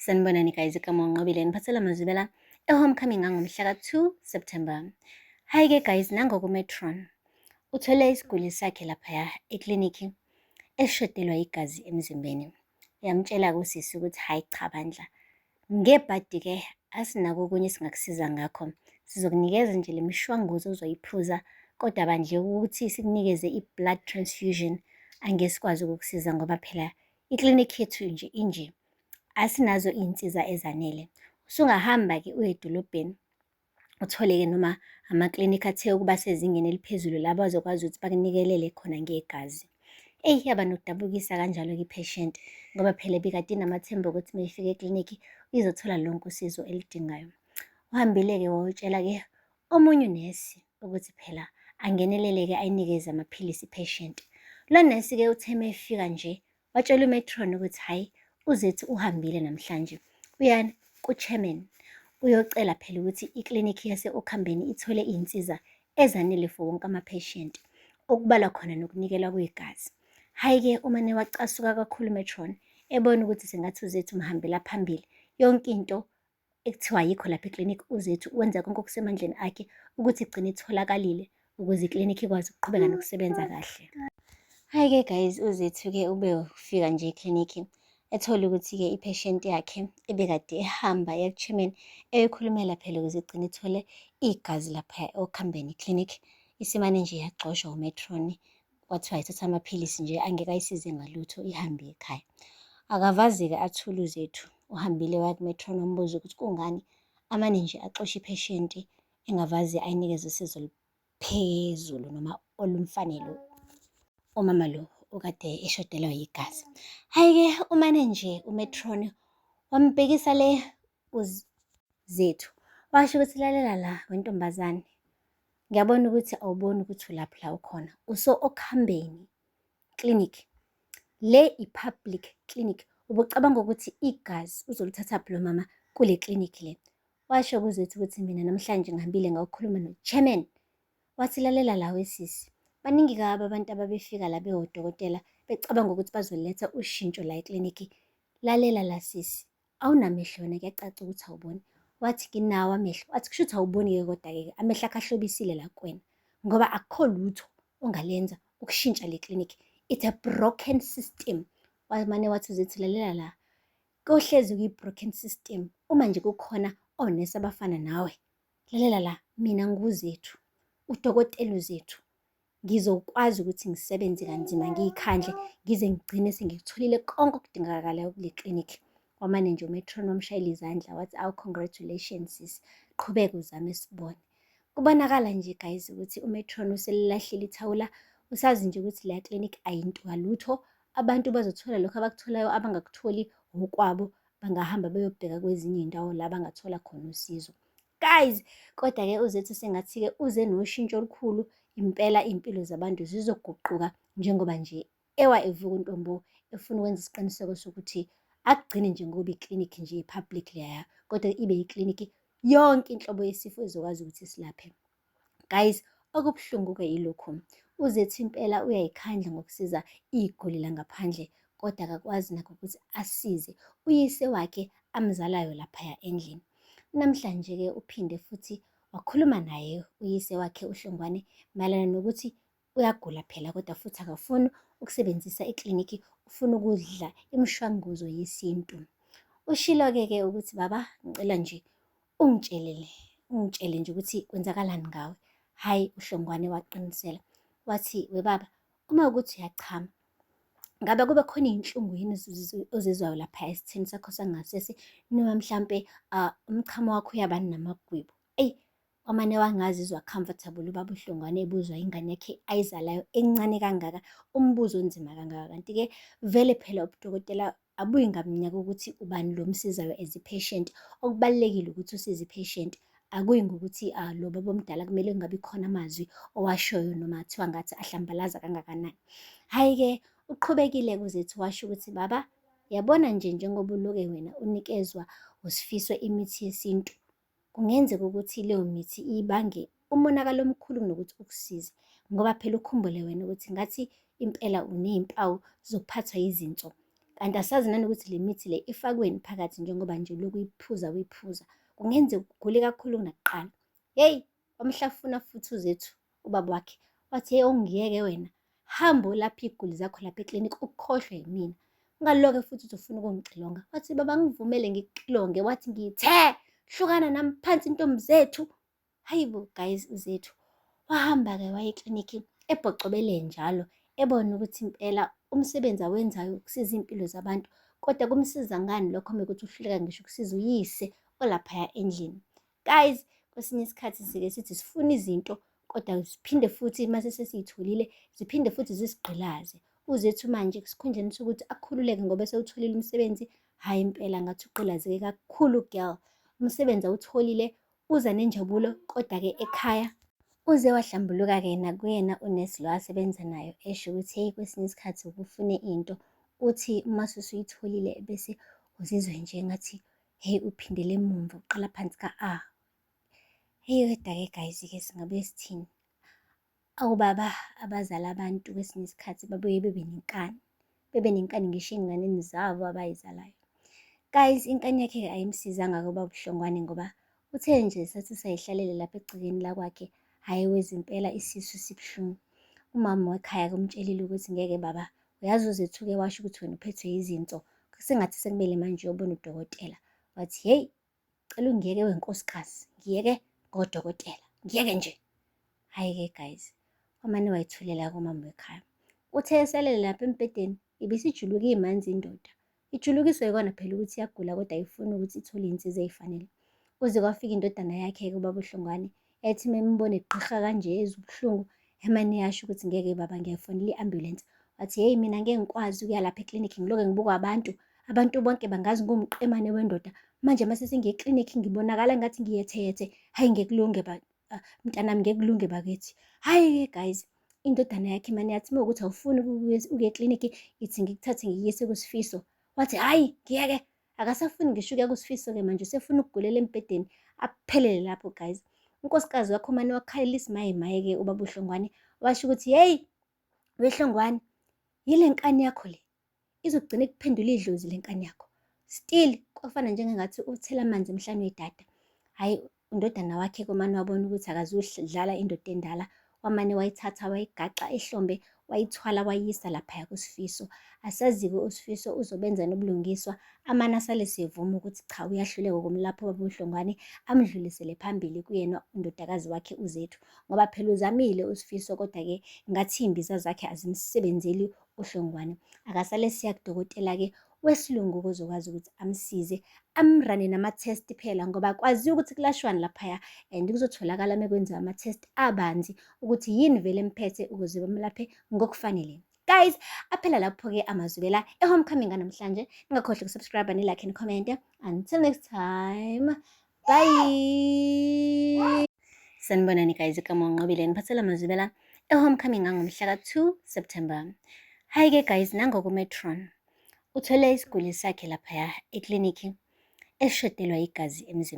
Sanibonani guys, igama uNqobile ngiphathela amazwibela e-homecoming angomhla ka-2 September. Hhayi-ke guys, nangoku Metron uthole isiguli sakhe laphaya eklinikhi eshodelwa igazi emzimbeni. Uyamtshela-ke usisi ukuthi hhayi cha bandla, ngebhadi-ke asinako okunye esingakusiza ngakho. Sizokunikeza nje le mishwanguzo ozoyiphuza kodwa bandla ukuthi sikunikeze i-blood transfusion angeke sikwazi ukukusiza ngoba phela iklinikhi yethu nje inje asinazo iy'nsiza ezanele. Usungahamba-ke uye edolobheni uthole-ke noma amaklinikhi athe ukuba sezingeni eliphezulu la bazokwazi ukuthi bakunikelele khona ngegazi. Eyi, yaba nokudabukisa kanjalo-ke i-patient ngoba phela ibikade inamathemba okuthi uma ifika eklinikhi izothola lonke usizo elidingayo. Uhambile-ke wayotshela-ke omunye unesi ukuthi phela angenelele-ke ayinikeze amaphilisi i-patient. Lo nesi-ke uthe uma efika nje watshela umetron ukuthi hhayi uZethu uhambile namhlanje uya ku-chairman uyocela phela ukuthi iklinikhi yase-Okhambeni ithole iy'nsiza ezanele for wonke ama-patient okubalwa khona nokunikelwa kwegazi. Hhayi-ke umane wacasuka kakhulu umetron ebona ukuthi sengathi uZethu umhambela phambili yonke into ekuthiwa ayikho lapha eklinikhi uZethu wenza konke okusemandleni akhe ukuthi igcine itholakalile ukuze iklinikhi ikwazi ukuqhubeka nokusebenza kahle. Hhayi-ke guys, uZethu-ke ube ufika nje eklinikhi ethole ukuthi-ke i-patient yakhe ebekade ehamba eya ku-chairman eyoyikhulumela phela ukuze igcine ithole igazi lapha okhambeni clinic isimane nje yaxoshwa umetron kwathiwa ayithathe amaphilisi nje angeke ayisize ngalutho ihambe ekhaya. Akavazi-ke athule uZethu, uhambile waya kumetron wambuza ukuthi kungani amane nje axoshe ipheshenti engavazi ayinikeze usizo oluphezulu noma olumfanele umama lo okade eshodelwa yigazi. Hhayi-ke umane nje umetron wambhekisa le uZethu washo ukuthi lalela la wentombazane Ngiyabona ukuthi awuboni ukuthi ulaphi la ukhona. Uso-Okuhambeni Clinic. Le i-public clinic. Ubucabanga ukuthi igazi uzolithathaphi lo mama kule clinic le? Washo kuZethu ukuthi mina namhlanje ngihambile ngayokhuluma no-chairman. Wathi lalela la wesisi, baningi kabi abantu ababefika la bewodokotela becabanga ukuthi bazoletha ushintsho la eklinikhi. Lalela la sisi, awunamehlo wena kuyacaca ukuthi awuboni. Wathi nginawo amehlo. Wathi kusho ukuthi awuboni-ke kodwa-ke amehlo akho ahlobisile la kuwena ngoba akukho lutho ongalenza ukushintsha le clinic. It's a broken system. Wamane wathi uZethu lalela la, kohlezi kuyi-broken system uma nje kukhona onesi abafana nawe. Lalela la, mina nguZethu, udokotela uZethu. Ngizokwazi ukuthi ngisebenze kanzima ngiyikhandle ngize ngigcine sengikutholile konke okudingakalayo kule clinic. Wamane nje umetron wamshayela izandla wathi awu congratulations sis, qhubeka uzame sibone. Kubonakala nje guys ukuthi umetron uselilahlile ithawula, usazi nje ukuthi leya clinic ayinto kalutho. Abantu bazothola lokho abakutholayo, abangakutholi okwabo, bangahamba beyobheka kwezinye iy'ndawo la bangathola khona usizo. Guys, kodwa-ke uZethu sengathi-ke uze noshintsho olukhulu impela iy'mpilo zabantu zizoguquka njengoba nje ewa evuka uNtombo efuna ukwenza isiqiniseko sokuthi akugcini nje ngokuba iklinikhi nje i-public leya kodwa ibe iklinikhi yonke inhlobo yesifo ezokwazi ukuthi silaphe. Guys, okubuhlungu-ke yilokhu, uZethu impela uyayikhandla ngokusiza igoli langaphandle kodwa akakwazi nakho ukuthi asize uyise wakhe amzalayo laphaya endlini. Namhlanje-ke uphinde futhi wakhuluma naye uyise wakhe uHlongwane mayelana nokuthi uyagula phela kodwa futhi akafuni ukusebenzisa iklinikhi, ufuna ukudla imishwanguzo yesintu. Ushilo-ke ke ukuthi baba ngicela nje ungitshelele, ungitshele nje ukuthi kwenzakalani ngawe. Hhayi uHlongwane waqinisela wathi webaba uma ukuthi uyachama ngabe kube khona iy'nhlungu yini ozizwayo lapha esitheni sakho sangasese noma mhlampe umchamo wakho uyaba namagwebu. Eyi wamane wangazizwa comfortable ubaba uHlongwane ebuzwa ingane yakhe ayizalayo encane kangaka umbuzo onzima kangaka. Kanti-ke vele phela ubudokotela abuyi ngaminyaka ukuthi ubani lo msizayo as i-patient. Okubalulekile ukuthi usize i-patient, akuyi ngokuthi lo baba omdala kumele kungabi khona amazwi owashoyo noma kuthiwa ngathi ahlambalaza kangakanani. Hhayi-ke uqhubekile-ke uZethu washo ukuthi baba, yabona nje njengoba uloke wena unikezwa uSifiso imithi yesintu, Kungenzeka ukuthi leyo mithi ibange umonakalo omkhulu kunokuthi ukusize ngoba phela ukhumbule wena ukuthi ngathi impela uney'mpawu zokuphathwa yizinso. Kanti asazi nanokuthi le mithi le ifakweni phakathi njengoba nje ulokhu uyiphuza uyiphuza. Kungenzeka ugule kakhulu kunakuqala. Yeyi, wamhlafuna futhi uZethu ubaba wakhe. Wathi, hey, ongiyeke wena. Hamba olapha iy'guli zakho lapha eklinikhi ukhohlwe yimina. Ungaloke futhi uthi ufuna ukungixilonga. Wathi, baba ngivumele ngikuxilonge. Wathi, ngithe hlukana nami phansi ntombi zethu. Hayi bo guys uZethu wahamba-ke waya eklinikhi ebhocobele njalo ebona ukuthi impela umsebenzi awenzayo ukusiza iy'mpilo zabantu kodwa kumsiza ngani lokho mekuthi uhluleka ngisho ukusiza uyise olaphaya endlini. Guys, kwesinye isikhathi sike sithi sifuna izinto kodwa ziphinde futhi mase sesiyitholile ziphinde futhi zisigqilaze. UZethu manje esikhundleni sokuthi akhululeke ngoba esewutholile umsebenzi, hhayi impela ngathi ugqilazeke kakhulu girl. Umsebenzi awutholile Uza nenjabulo kodwa-ke ekhaya. Uze wahlambuluka-ke nakuyena unesi lo asebenza nayo esho ukuthi hheyi kwesinye isikhathi ukufune into uthi uma usuyitholile bese uzizwe nje ngathi hheyi uphindele emumva uqala phansi ka-A. Hheyi kodwa-ke guys-ke singabuye sithini? Obaba abazala abantu kwesinye isikhathi babuye bebe nenkani, bebe nenkani ngisho ey'nganeni zabo abay'zalayo. Guys, inkani yakhe-ke ayimsizanga-ke ubaba uHlongwane ngoba uthe nje sathi usayihlalele lapha egcekeni lakwakhe, hhayi wezimpela isisu sibuhlungu. Umama wekhaya-ke umtshelile ukuthi ngeke baba, uyazi uzethuke washo ukuthi wena uphethwe yizinso, sengathi sekumele manje uyobona udokotela. Wathi hheyi, cela ungiyeke wenkosikazi, ngiyeke ngodokotela, ngiyeke nje. Hhayi-ke guys, wamane wayithulela kumama wekhaya. Uthe esalele lapha embhedeni, ibisijuluka imanzi indoda. Ijulukiswa yikona phela ukuthi iyagula kodwa ayifuni ukuthi ithole iy'nsiza ey'fanele. Kuze kwafika indodana yakhe-ke ubaba uHlongwane, yathi uma imbona egqirha kanje ezwa ubuhlungu, yamane yasho ukuthi ngeke baba ngiyayifonela i-ambulensi. Wathi hheyi mina ngeke ngikwazi ukuya lapha eklinikhi ngiloke ngibukwa abantu. Abantu bonke bangazi ngiwumqemane wendoda. Manje uma sesengiye eklinikhi ngibonakala ngathi ngiyetheyethe. Hhayi ngeke kulunge ah, mntanami ngeke kulunge bakithi. Hhayi-ke guys, indodana yakhe imane yathi uma ukuthi awufuni ukuya eklinikhi ithi ngikuthathe ngikuyise kuSifiso. Wathi hhayi ngiyeke akasafuni ngisho ukuya kuSifiso-ke manje usefuna ukugulela embhedeni aphelele lapho guys. Unkosikazi wakhe umane wakhalela isimaye-maye-ke ubaba uHlongwane washo ukuthi hheyi weHlongwane yile nkani yakho le izogcina ikuphendula idlozi le nkani yakho. Still kwafana njengengathi uthela amanzi emhlane wedada. Hhayi undodana wakhe komane wabona ukuthi akazudlala indoda endala, wamane wayithatha wayigaxa ehlombe wayithwala wayisa laphaya kuSifiso. Asazi-ke uSifiso uzobenza nobulungiswa, amane asale sevuma ukuthi cha uyahluleka ukumlapha ubaba uHlongwane, amdlulisele phambili kuyena undodakazi wakhe uZethu. Ngoba phela uzamile uSifiso kodwa-ke ngathi iy'mbiza zakhe azimsebenzeli uHlongwane. Akasale esiya kudokotela-ke wesilungu kozokwazi ukuthi amsize amrane nama-test phela ngoba kwaziwa ukuthi kulashwani laphaya and kuzotholakala mekwenziwa ama-test abanzi ukuthi yini vele emphethe ukuze bamlaphe ngokufanele. Guys, aphela lapho-ke amazwibela e-homecoming namhlanje. Ningakhohlwa ukusubscribe, ni-like, ni-comment. Until next time, bye. Sanibonani guys, igama uNqobile ngiphathela amazwibela e-homecoming angomhla ka-2 September. Hhayi-ke guys, nangokumetron uthole isiguli sakhe laphaya eklinikhi esishodelwa igazi emzimbeni.